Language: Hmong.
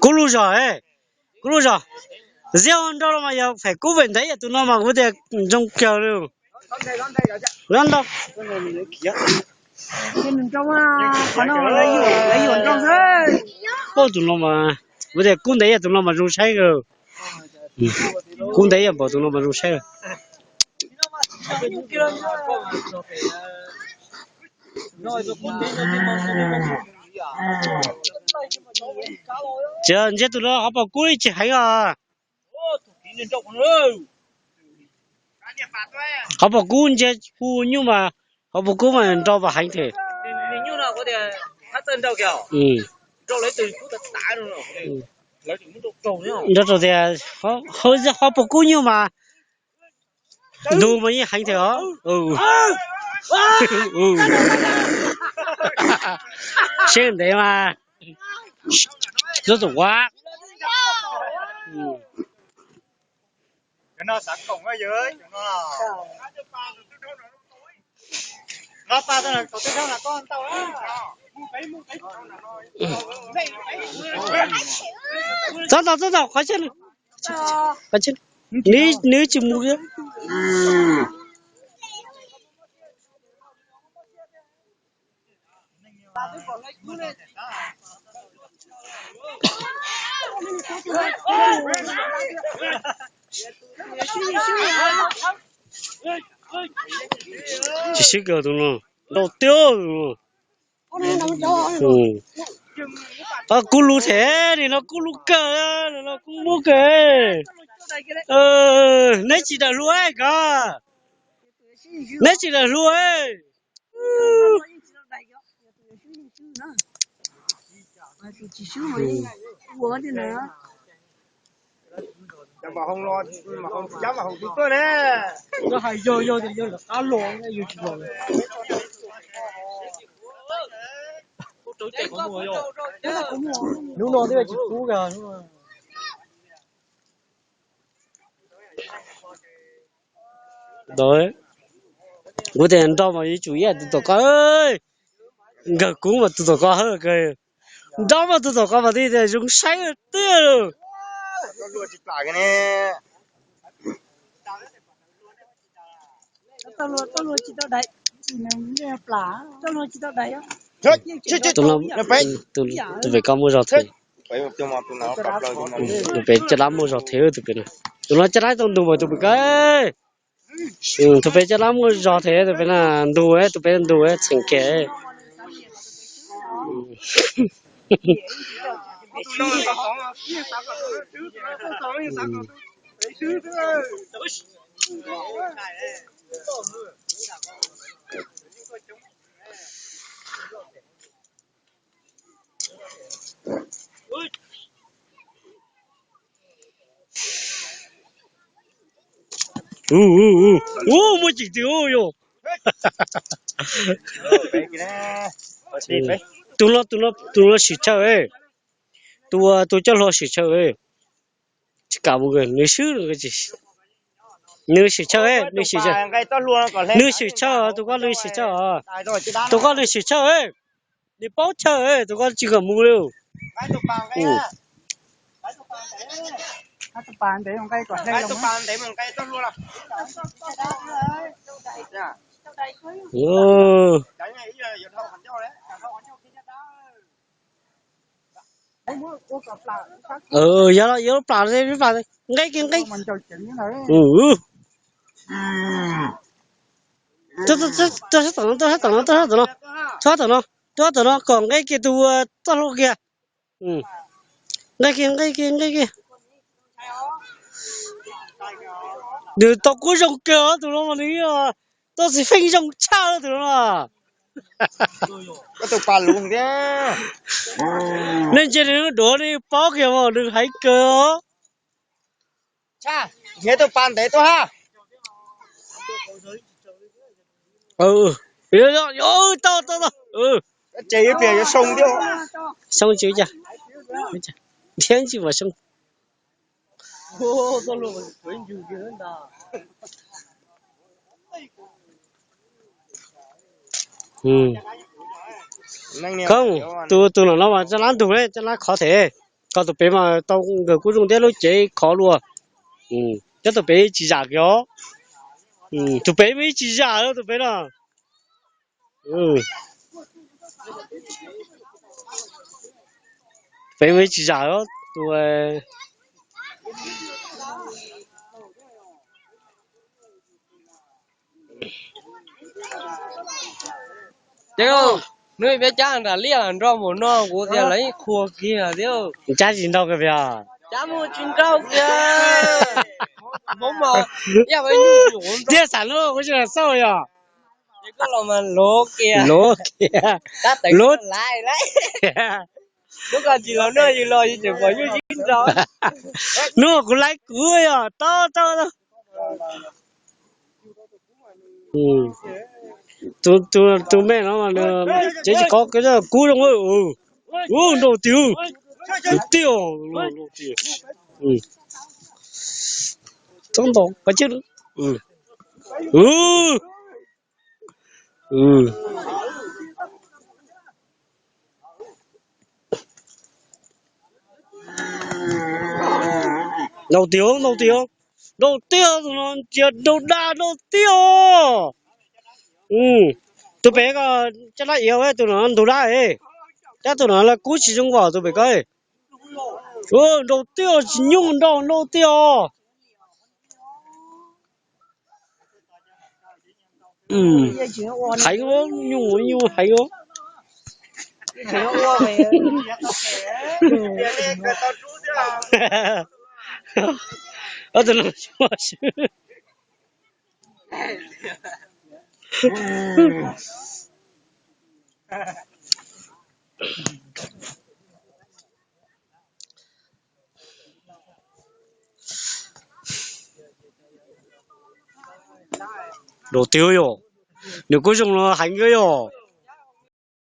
Kub lub zog, kub lub zog. Ziab nrau los mas yog phem kub pem ntev yam tus no mas kuv tias zoo kawg li. Ntau. Tus no mas kuv tias kub ntev yam tus no mas zoo saib. Kub ntev yam npaum tus no mas zoo saib. Ntsia tus no qhov pom kub tsis heev os. Qhov pom kub ntsia hu nyuj mas, qhov pom kub mas nrau mas heev thiab. Nrau rau tias qhov pom kub nyuj mas ntug mas yeej heev thiab os. Siab ntev mas. Lub tus quab. Txhob ntau, txhob ntau, qhov tseeb, nws tsis mus li. Tsis sib kawg tus no, nrau tiag tus no. Kub lug thiab, nim no kub lug kawg, nim no kub muab kawg. Neb tsis dawm hlua koj, neb tsis dawm hlua. Hnub no twb tsis kub kawg. Kuv tias nrau mas yuav tsum ib yam tus tom koj, nkawg kub mas tus tom koj hawb kawg, nrau mas tus tom koj mas twb zoo saib tiag. Tus pem koj muaj zog thiab, tus pem caj dab muaj zog thiab, tus pem no, tus no caj dab tau ntug mas tus pem koj, tus pem caj dab muaj zog thiab, tus pem no ntug, tus pem ntug txheem kiag. Ub, muaj tseem twg yog? Tus no, tus no sim chaw, tus, tus coj hlua sim chaw. Tsis kam mus, nws swb, nws sim chaw, nws sim chaw, nws sim chaw, tus koj nws sim chaw, tus koj nws sim chaw, nws paub chaw, tus koj tsis kam mus li. Yog, yog plam, plam, nqe kiag nqe. Tuaj sab tom no, tuaj sab tom no, tuaj sab tom no, tuaj sab tom no, tuaj sab tom no kom nqe kiag tus txoj hlua kiag. Nqe kiag, nqe kiag, nqe kiag. Nws tau kub zoo kawg tus no mas nws tau xis feej zoo tshaj tus no. Nej ntsia nws duav nej paub kiag mas nws heev kawg. Tus pa ntev tuaj ha. Tau, tau, tau. Ces yuav pliag yuav soo thiab. Soo tsis ua cas, thiab tsis ua soo. Koj, tus tus no no mas caj lab ntug, caj lab khov them. Koj tus pem mas tau nkawg kub zoo thiab lub cev khov luaj. Cov tus pem tsis zam kiag os. Tus pem mas tsis zam tus pem no. Pem mas tsis zam tus. Ces hnub peb cab nram liaj los nrog mus no kuv tias lawv yeej qhuas kiag thiab. Cab tsis nrau kiag, cab mus tsis nrau kiag. Tiag xav lub kuv tsis xauj yog. Luv kiag, luv kiag. Lub ko tsis los noj yus los yus tseem pom nyuj zib nrau. Hnub kuv laib kuv yog tau tau. Tus me no mas nws cev tsis qhov kub zoo. Nrau tiag, nrau tiag. Txhob ntaus qhov cub. Nrau tiag, nrau tiag, nrau tiag, tus no ntsia nrau dab nrau tiag. Tus pem ko caj dab iav, tus no ntug dab, cab tus no lawv kub tsis zoo npaum tus pem ko. Nrau tiag, tsis nyuj nrau, nrau tiag. Heev, nyuj nyuj heev. Tus no Nrau tiag yog, nws kuj zoo los heev yog.